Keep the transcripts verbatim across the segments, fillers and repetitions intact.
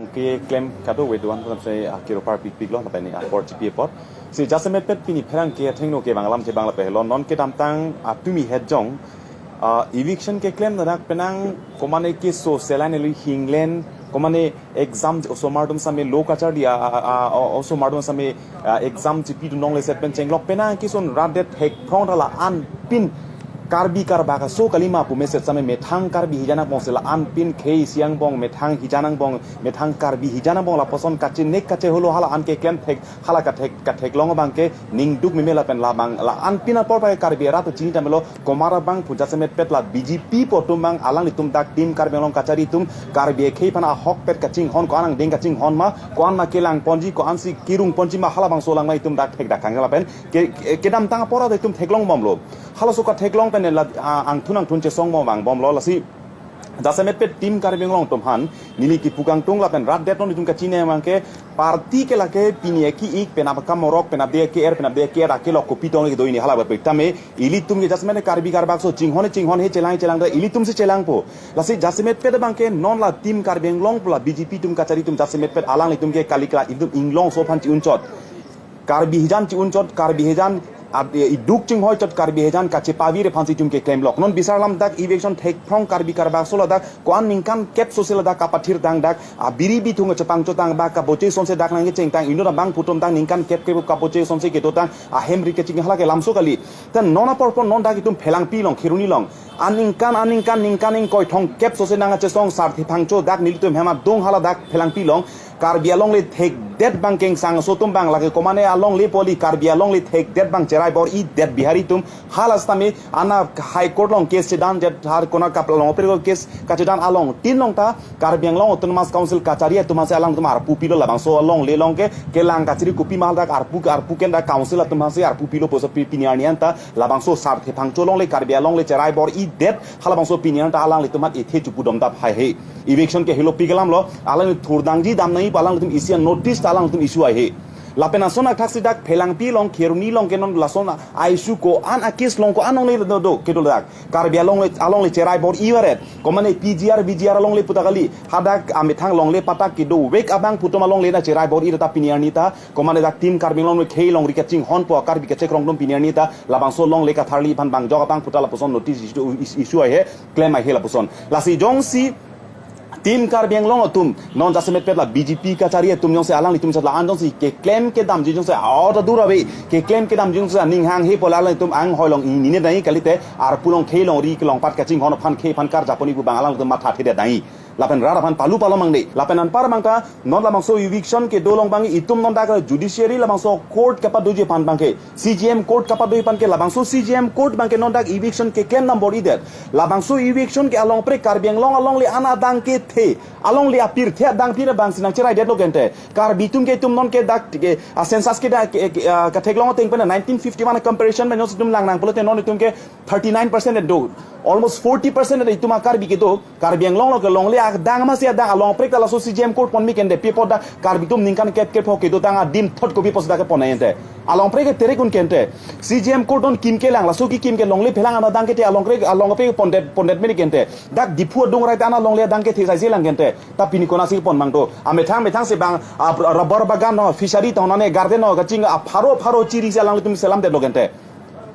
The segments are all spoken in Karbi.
Keklem kadokave do-an pu tame se, ah, kiro parpikpiklo, lapen, ah, apor chipi apot. Si jasemet pet pini pherangke athengno kevang alam chevang lapen helo non kedamtang, ah, tumi het jong, ah, eviction keklem ladak penang komane keso selain eli hinglen, komane exam osomar atum same lo kacharli, ah, ah, ah, ah, osomar atum same, ah, exam chipidun longle set pen chenglok penang keson rat det thek phrong ta la-an pin Karbi karbak aso kalima pu message same methang Karbi hijan angbong si la-an pin khei isi angbong, methang hijan angbong, methang Karbi hijan angbong lapuson kachinek kacheholo hala-an keklem thek, hala kathek, katheklong abangke ningduk meme lapen labang la-an pin apor pai Karbi arat chini tamelo komar abang pu jasemet pet la B J P pu atum abang alanglitum dak Team Karbi Anglong kachari atum Karbi akhei aphan ahok pet kachinghon ko-an angdeng kachinghon ma, ko-an ma kelang ponji, ko-an si kirung ponji ma halabangso alang ma itum dak thek dak kang lapen ke, ke, kedamtang apor ta itum theklong bomlo. Halaso katheklong pen la, ah, angthun angthun chesong bom vangbomlo lasi jasemet pet Team Karbi Anglong atum aphan neli kipu kangtung lapen rat det non itum kachini abangke party ke lake pini eki ik penap kamorok penap de ke er penap de ke er akelok kopi tong ke do ini hala ba tame ilitum ke jasemet Karbi karbak aso chinghon chinghon he chelang chelang ta ilitum si chelangpo. Lasi jasemet pet abangke non la Team Karbi Anglong pu la B J P atum kachari atum jasemet pet alanglitum ke kali kala itum inglongso aphan chi-unchot. Karbi hijan chi-unchot, Karbi hijan ad-, iduk chinghoichot, Karbi hijan kachepavir aphan si itum keklemlok. Non bisar alam dak eviction thek phrong Karbi karbak aso ladak ko-an ningkan kep so si ladak kapathir tang dak abiri bithung chepangchot tang ba kaboche sonse dak nangkecheng tang inut abang pu atum tang ningkan kep kep kaboche sonse kedo tang ahem ri kaching hala ke lamso kali. Tan non apor pon non dak itum Phelangpi along Kheroni along aningkan aningkan ningkan ingkoi thong kep so si nangkachesong Sarthe Phangcho dak nelitum hem adung hala dak Phelangpi along Karbi alongle thekdet abang kengsang aso atum abang lake komane alongle pu kali Karbi alongle thekdet abang cherai bor-idet Bihari atum hala setame ana High Court along case chedandet har kona kap along apri case kachedan along tin along ta Karbi Anglong Autonomous Council kachari atum aphansi alangtum arpu pilo labangso alongle along ke kelang kachiri kopi ma dak arpu arpu ken dak council atum aphansi arpu pilo pusi pi- pini arni anta labangso Sarthe Phangcho alongle Karbi alongle cherai bor-idet halabangso pini anta alanglitum aphan ethe chupu domdap haihe. Eviction ke helo pi kelam lo, alang thurdangji dam nangji pu alangtum isi notice ta alangtum issue haihe. Lapen ason athaksi dak Phelangpi along Kheroni along ke non lason a-issue ko-an a-case along ko-an alongle do do kedo dak. Karbi alongle alongle cherai bor-ivaret. Komane P G R, V G R alongle pu ta kali. Hadak amethang alongle patak kedovek abang pu atum alongle na cherai bor-i ta pini arni ta. Komane dak Team Karbi Anglong khei along ri kachinghonpo Karbi kachekrong atum pini arni ta. Labangso alongle katharli aphan bangjok abang pu ta lapuson notice issue, issue haihe. Klem haihe lapuson. Lasi jongsi Team Karbi Anglong atum non jasemet pet la B J P kachari atum jongsi alanglitum sat la-an jongsi keklem kedamji jongsi aot adur ave keklem kedamji jongsi aning hanghe pu la alanglitum anghoi along inine dai kalite arpu along khei along ri kelong pat kachinghon aphan khei aphan karjapon-i pu abang alanglitum matha thedet dai. Lapen rat aphan palu palom mangne. Lapen anpar abang ta non labangso eviction kedo along abang itum non dak judiciary labangso court kepadoji aphan abangke C J M court kepadoji aphan ke labangso C J M court abangke non dak eviction keklem dam bor-idet. Labangso eviction ke along pre Karbi Anglong alongle ana adang kethe alongle apirthe adang pir abang si nangcherai detlo kente. Karbi atum ke itum non ke dak ke, ah, census ke dak ke, ke, ah, katheklong ateng pen nineteen fifty-one comparison pen jongsi itum lang nang pulote non itum ke thirty-nine percent do. Almost forty percent itum a Karbi kedo. Karbi Anglong along ke alongle adang masi adang along pre ta laso C J M court ponmi kente pi apot dak Karbi atum ningkan kep kep ho kedo tang adim thot kopi apotsi dak kepon nangji ente. Along pre ke terek un kente. C J M court non kim kelang laso kekim ke alongle phelang ana adang kethe along pre along pre pondet pondet meni kente. Dak Diphu adung rai ta ana alongle adang kethe sai si lang kente. Ta pini konatsi pon mang do. Amethang methang si abang, ah, rubber bagan no, fishery tong nane garden no kaching apharo pharo chiri si alanglitum selamdetlo kente.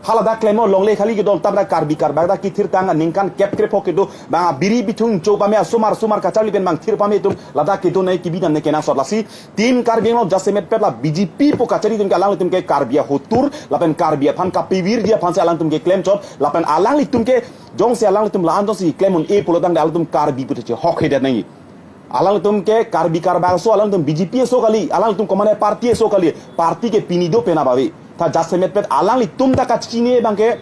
Hala dak klemo alongle khali kedo tap dak Karbi karbak dak kethir tang ningkan kep kre phok kedo abang abiri bithung cho pame asomar somar kacharli pen abang thir pame atum ladak kedo nai kebi dam ne kenangsot lasi Team Karbi Anglong jasemet pet la B J P pu kachari atum ke alanglitum ke Karbi ahotur lapen Karbi aphan kapivirji aphan si alanglitum ke klemchot lapen alanglitum ke jongsi alanglitum la-an jongsi klem un-e pulo tangte alanglitum Karbi pute chehok hedet nangji. Alanglitum ke Karbi karbak aso, alanglitum B J P aso kali, alanglitum komane party aso kali, party ke pini do penap ave. Ta jasemet pet alanglitum ta kachini abangke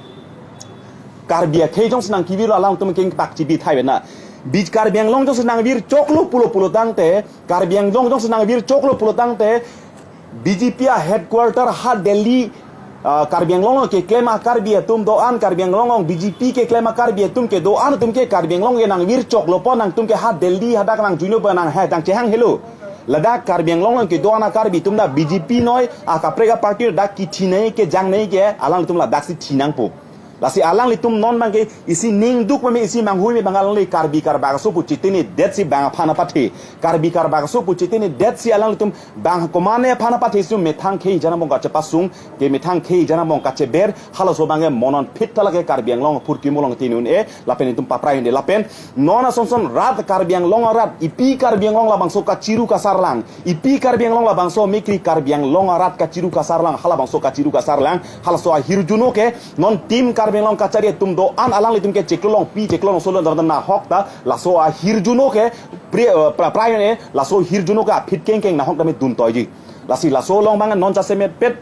Karbi akhei jongsi nangkivir alanglitum ke pak chibi thai bena. Bij Karbi Anglong jongsi nangvirchoklo pulo pulo tangte, Karbi Anglong jongsi nangvirchoklo pulo tangte, B J P a headquarter ha Delhi, ah, Karbi Anglong along keklem a Karbi atum do-an, Karbi Anglong along B J P keklem a Karbi atum ke do-an atum ke Karbi Anglong ke nangvirchoklo pon nangtum ke ha Delhi hadak nangjuino pon nang ha nangchehang helo. Ladak Karbi Anglong along kedo-an a Karbi atum dak B J P noi, akaprek a party dak kithi nai kejang nai ke, alangtum ladaksi thi nangpo. Lasi alanglitum non abangke isi ningduk meme isi manghui me abang alangli Karbi Karbak aso pu chitini detsi bang aphan apathe. Karbi Karbak aso pu chitini detsi alanglitum bang komane aphan apathe isu methang khei jana bong kachepasung ke methang khei jana bong kacheber halaso abangke monon phit ta lake Karbi Anglong apurkimo along tini un-e lapen itum paprai un-e lapen non asonson rat Karbi Anglong arat ipi Karbi Anglong labangso kachiru kasarlang. Ipi Karbi Anglong labangso mikri Karbi Anglong arat kachiru kasarlang, halabangso kachiru kasarlang, halaso ahirjuno ke, non tim Karbi Anglong kachari atum do-an alanglitum ke chiklo longpi, chiklo longso lon dan nahok ta, laso ahirjuno ke, pri, eh, pra, prai ne, laso ahirjuno ke aphit kengkeng nahok dame dun toiji. Lasi laso along abang non jasemet pet,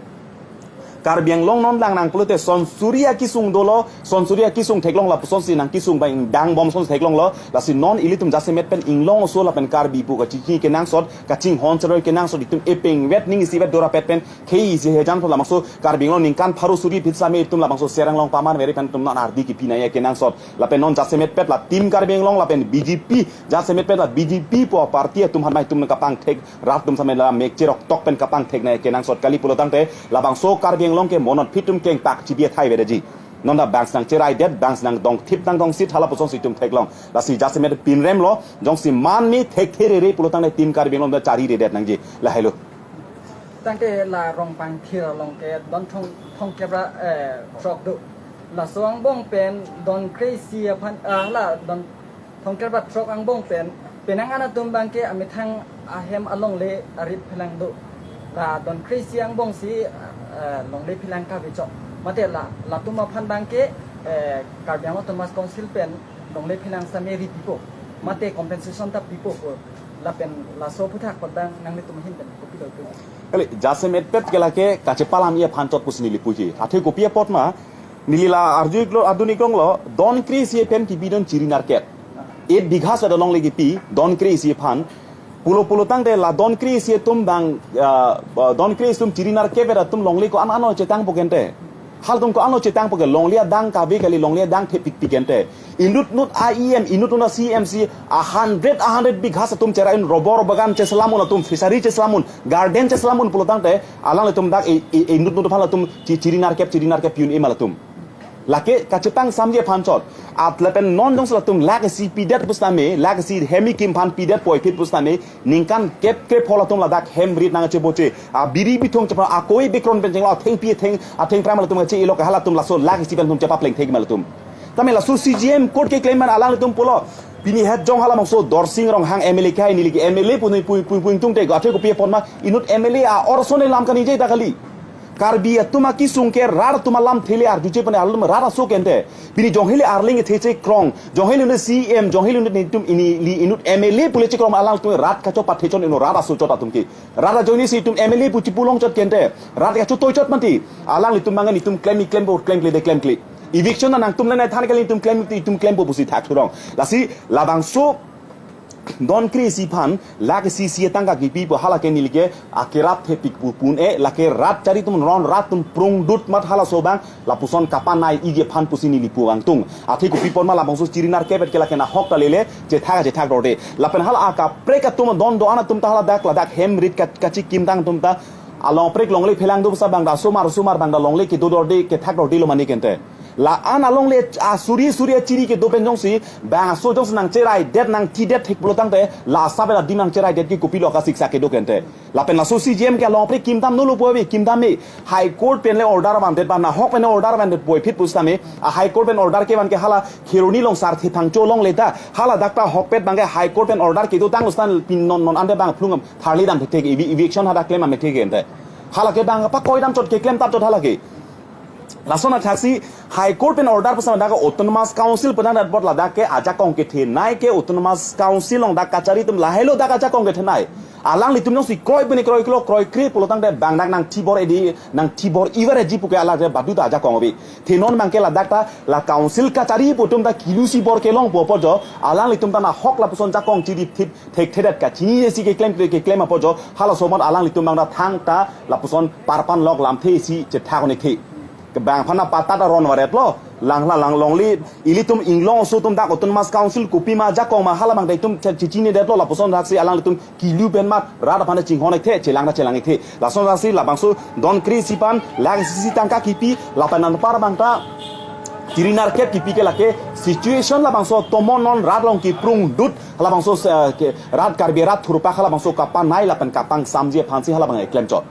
Karbi Anglong non lang nang pulote sonsuri akisung dolo, sonsuri akisung theklong lapusonsi nang kisung bang dang bom son theklonglo, lasi non ilitum jasemet pen inglong oso lapen Karbi pu kachingki kenangsot, kachinghon cheroi kenangsot itum epeng vet ning isi vet dora pet pen, khei isi hejan pon labangso Karbi Anglong ningkan pharo suri phit same itum labangso Serang Longpam an veri pen itum non ardi kipi nangji kenangsot, lapen non jasemet pet la tim Karbi Anglong lapen B J P, jasemet pet la B J P pu party atum aphan mai itum kapangthek, rat atum same la mekche rok tok pen kapangthek nangji kenangsot kali pulotangte, labangso Karbi Anglong ke monon phit atum kengpak chibi athai vedaji. Non ta bang si nang cherai det, bang si nang dongthip nang dongsit halapusonsi itum theklong. Lasi jasemet pinremlo, jongsi man me thekthe rere pulotangte tim Karbi Anglong ta chari redet nangji. Lahelo. Tangte la Rongpangthir along ke don thong, thongkep ra, eh, throk do. Laso angbong pen don kre-isi aphan, ah, la don thongkep ra throk angbong pen, penang an atum abangke amethang ahem alongle arip phelang do. La don kre-isi angbongsi, eh, longle phelang kave chok. Mate la, latum aphan abangke, eh, Karbi Anglong Autonomous Council pen longle phelang same ri pipo. Mate compensation ta pipo pu. Lapen laso aphuthak abang nanglitum ahin pen kopi do pu. Kali, jasemet pet ke lake kachepalam-i aphan chot pusi neli puji. Athe kopi apot ma, neli la arju iklo, adun iklonglo, don kre-isi pen kipi don chiri narket. Eight bighas ada longle kipi, don kre-isi aphan. Pulo pulotangte la don kre-isi atum abang, ah, ah, don kre-isi atum chiri narket vet atum longle ko-an ano chetangpo kente. Halatum ko-ano chetangpo ke longle adang kave kali longle adang thepik pik kente. Inut nut a E M, inut nut a C M si a hundred, a hundred bighas atum chera-un rubber bagan cheselam un atum, fishery cheselam un, garden cheselam un pulotangte, alanglitum dak e, e, inut nut aphan latum chi-, chiri narket, chiri narket pi un-e ma latum. Lake kachetang samji aphan chot. At lapen non jongsi latum lakh isi pidet pusitame, lakh isi hem ikim aphan pidet puvoiphit pusitame, ningkan kep kep hol atum ladak hem rit nang cheboche. A biri bithung chepra akoi bikron pen chenglo athengpi atheng, athengprai ma latum kache-elo ke halatum laso lakh isi pen atum chepapleng thek ma latum. Tame laso C J M court keklem man alanglitum pulo. Pini het jong halabangso Dorsing Ronghang M L A ke hai neli ke M L A pu nui pu, pu, pu ingtungte athe kopi apot ma inut M L A a-or ason alam kaningje ta kali. Karbi atum akisung ke rat atum alamthe le arjuje pon alam rat aso kente. Pini jongheli arling the chekrong, jongheli ne C M, jongheli ne itum ini li inut M L A pule chekrong alanglitum rat kachopat thechon inut rat aso chot atum ke. Rat ajoine si itum M L A pu chipulong chot kente. Rat kachotoi chot mati. Alanglitum mangan itum klem i klempo, klemkle de klemkle. Eviction nangtum le nai than kali itum klem, itum klempo pusi thak thurong. Lasi labangso don kre-isi aphan lakh isi isi atangka kipi pu halake neli ke akerap thepik pu pu un-e lake rat chari atum ron rat atum prung dut mat halaso abang lapuson kapanai iji aphan pusi neli pu vangtung. Athe kopi apot ma labangso chiri narket vet ke lake nahok ta lele chethak chethak dorde. Lapen hala akaprek atum don do-an atum ta haladak ladak hem rit ka-, kachikimtang atum ta along prek longle phelang do pusa bang da sumar sumar bang da longle kedo dorde kethak dordelo mane kente. La-an alongle asuri suri achiri kedo pen jongsi bang aso jongsi nang cherai det nang thi det thek pulotangte la asa pen adim nang cherai det ke kopilo kasiksa kedo kente. Lapen laso C J M ke along prek kimtam nolo pu ave kimtam me High Court pen le order vandet ba nahok pen order vandet puvoiphit pusitame a High Court pen order kevan ke hala Kheroni along Sarthe Phangcho alongle ta haladak ta hokpet abangke High Court pen order kedotang lo stan pin non non ante bang phlung tharli dam thek thek evi-, eviction hadak klem amek thek ente. Halake bang pakoi dam chot keklem tap chot halake. Lason athaksi High Court pen order pusitame dak Autonomous Council pen dak bot ladak ke ajakong kethenei ke Autonomous Council along dak kachari atum lahelo dak ajakong kethenei. Alanglitum jongsi kroi pen kroi klo kroi kre pulotangte bang dak nang thibor edi nang thibor iver eji puke alake badu ta ajakong ave. The non abangke ladak ta la council kachari pu atum ta kilusi bor kelong pu apot jo alanglitum ta nahok lapuson jakong chiri thip thekthedet kachini isi keklem keklem apot jo halaso amat alanglitum bang ta thangta lapuson parpan lok lamthe isi chethak un-e the. Kebang aphan na patta ta ron varetlo. Lang la lang longle ilitum inglong aso atum dak Autonomous Council kopi ma jakong ma hala bang ta itum che-, chechinidetlo lapuson thaksi alanglitum kilu pen mat rat aphan ta chinghon-ik the chelang ta chelang-ik the. Lason thaksi labangso don kre-isi aphan lakh isi isi tangka kipi lapen anpar bang ta Tiri narket kipi ke lake situation labangso tomon non rat along kiprung dut halabangso, eh, ke rat Karbi rat thurpak halabangso kapanai lapen kapangsamji aphansi halabang klemchot.